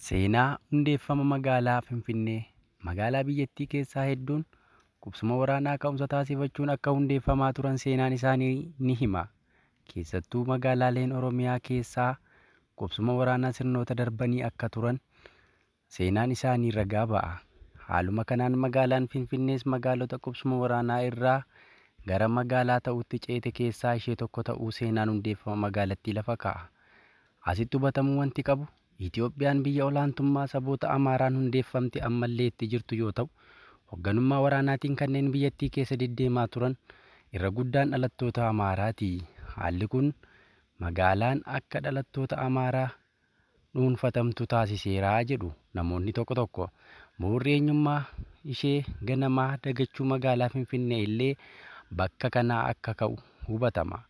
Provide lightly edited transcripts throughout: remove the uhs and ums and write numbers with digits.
Seenaa hundeeffama magaalaa Finfinnee. Magaalaa biyyattii keessaa hedduun qubsuma waraanaa ka'umsa taasifachuun akka hundeeffamaa turan seenaan isaanii ni hima. Keessattuu magaalaaleen Oromiyaa keessaa qubsuma waraanaa sirnoota darbanii akka turan seenaan isaanii ragaa ba'a. Haaluma kanaan magaalaan Finfinnees magaalota qubsuma waraanaa irraa gara magaalaa ta'utti ceete keessaa ishee tokko ta'uu seenaan hundeeffama magaalattii lafa kaa'a. Asitti hubatamuu wanti qabu Itoophiyaan biyya olaantummaa saboota Amaaraan hundeeffamte ammallee itti jirtu yoo ta'u, hoogganummaa waraanaatiin kanneen biyyattii keessa deddeemaa turan irra guddaan dhalattoota Amaaraati. Haalli kun magaalaan akka dhalattoota Amaaraa dhuunfatamtu taasiseera jedhu namoonni tokko tokko. Bu'uurri eenyummaa ishee ganamaa dagachuu magaalaa Finfinnee illee bakka kanaa akka ka'u hubatama.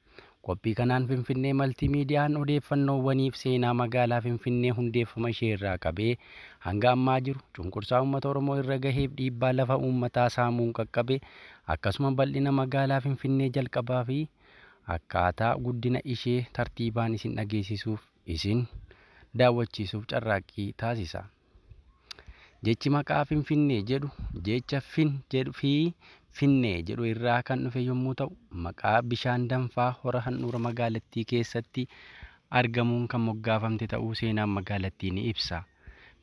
Qophii kanaan Finfinnee maltiimiidiyaan odeeffannoowwaniif seenaa magaalaa Finfinnee hundeeffama ishee irraa qabee hanga ammaa jiru cunqursaa uummata Oromoo irra gaheef dhiibbaa lafa uummataa saamuun qaqqabe, akkasuma bal'ina magaalaa Finfinnee jalqabaa fi akkaataa guddina ishee tartiibaan isin dhageessisuuf, isin daawwachiisuuf carraaqqii taasisa. Jechi maqaa Finfinnee jedhu jecha fin jedhu fi Finnee jedhu irraa kan dhufe yommuu ta'u, maqaa bishaan danfaa hora handhuura magaalattii keessatti argamuun kan moggaafamte ta'uu seenaan magaalattii ni ibsa.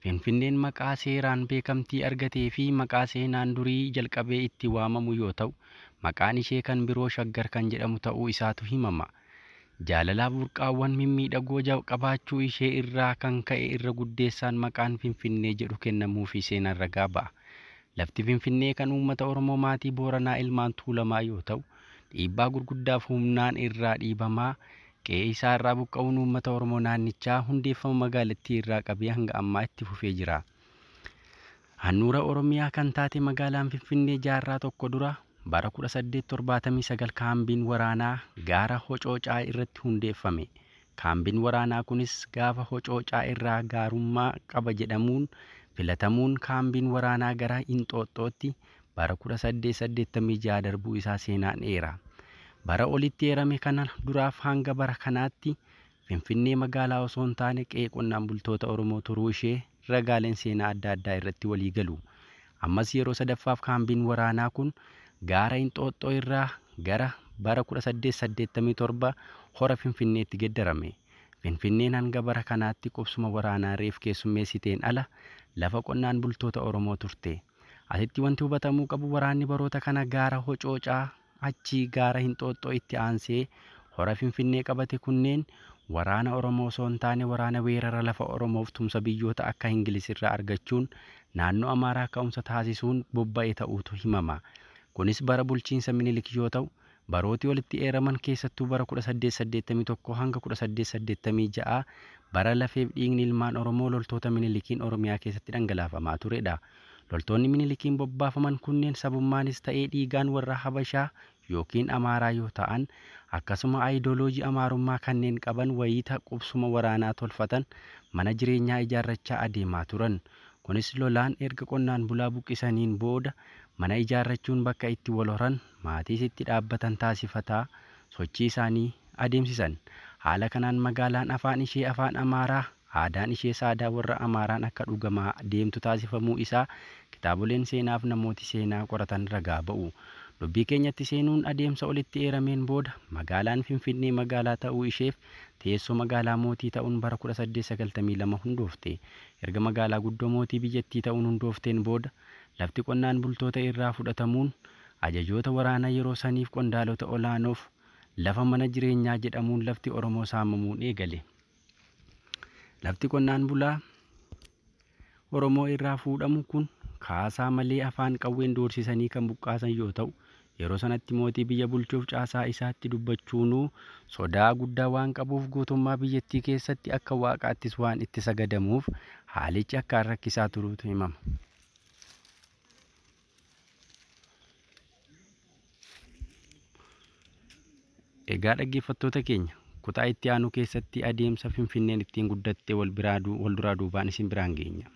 Finfinneen maqaa seeraan beekamtii argatee fi maqaa seenaan durii jalqabee itti waamamu yoo ta'u, maqaan ishee kan biroo Shaggar kan jedhamu ta'uu isaatu himama. Jaalalaaf burqaawwan mimmiidhagoo qabaachuu ishee irraa kan ka'e irra guddeessaan maqaan Finfinnee jedhu kennamuufi seenaan ragaa ba'a. Lafti Finfinnee kan uummata Oromoo maatii Booranaa ilmaan Tuulamaa yoo ta'u, dhiibbaa gurguddaaf humnaan irraa dhiibamaa qe'ee isaa irraa buqqa'uun uummata Oromoo naannichaa hundeeffama magaalattii irraa qabee hanga ammaa itti fufee jira. Handhuura Oromiyaa kan taate magaalaan Finfinnee jaarraa tokko dura bara 1879 kaambiin waraanaa gaara Hocoocaa irratti hundeeffame. Kaambiin waraanaa kunis gaafa Hocoocaa irraa gaarummaa qaba jedhamuun filatamuun kaambiin waraanaa gara Inxooxxootti bara 1886 darbuu isaa seenaan eera. Bara olitti eerame kana duraaf hanga bara kanaatti Finfinnee magaalaa osoo hin taane qe'ee qonnaan bultoota Oromoo turuu ishee ragaaleen seenaa adda addaa irratti walii galu. Ammas yeroo sadaffaaf kaambiin waraanaa kun gaara Inxooxxoo irraa gara bara 1887 hora Finfinneetti geeddarame. Finfinneen hanga bara kanaatti qubsuma waraanaa reef keessummeessiteen ala lafa qonnaan bultoota Oromoo turte. Asitti wanti hubatamuu qabu waraanni baroota kana gaara Hocoocaa achii gaara Inxooxxoo itti aansee hora Finfinnee qabate kunneen waraana Oromoo osoo hin taane waraana weerara lafa Oromoof tumsa biyyoota akka Ingiliz irraa argachuun naannoo Amaaraa ka'umsa taasisuun bobba'e ta'uutu himama. Kunis bara bulchiinsa Minilik yoo ta'u, barootii walitti eeraman keessattuu bara 1881 hanga 1886 bara lafeef dhiigni ilmaan Oromoo loltoota Minilikiin Oromiyaa keessatti dhangalaafamaa turedha. Loltoonni Minilikiin bobbaafaman kunneen sabummaanis ta'ee dhiigaan warra Habashaa yookiin Amaaraa yoo ta'an, akkasuma aayidooloojii Amaarummaa kanneen qaban wayiita qubsuma waraanaa tolfatan mana jireenyaa ijaarrachaa adeemaa turan. Kunis lolaan erga qonnaan bulaa buqqisaniin booda mana ijaarrachuun bakka itti wal horan, maatiis itti dhaabbatan taasifataa sochii isaanii adeemsisan. Haala kanaan magaalaan afaan ishee afaan Amaaraa, aadaan ishees aadaa warra Amaaraan akka dhugamaa deemtu taasifamuu isaa kitaaboleen seenaaf namooti seenaa qoratan ragaa ba'u. Dubbii keenyatti seenuun adeemsa olitti eerameen booda magaalaan Finfinnee magaalaa ta'uu isheef teessoo magaalaa mootii ta'uun bara 1892 hundoofte. Erga magaalaa guddoo mootii biyyattii ta'uun hundoofteen booda lafti qonnaan bultoota irraa fudhatamuun ajajoota waraanaa yeroo saniif qondaalota olaanoof lafa mana jireenyaa jedhamuun lafti Oromoo saamamuun eegale. Lafti qonnaan bulaa Oromoo irraa fuudhamu kun kaasaa malee afaan qawween doorsisanii kan buqqaasan yoo ta'u, yeroo sanatti mootii biyya bulchuuf caasaa isaatti dubbachuunuu sodaa guddaa waan qabuuf guutummaa biyyattii keessatti akka waaqaattis waan itti sagadamuuf haalichi akkaan rakkisaa turuutu himama. Egaa dhaggeeffattoota keenya, kutaa itti aanu keessatti adeemsa Finfinneen ittiin guddatte wal duraa duubaan isin biraan geenya.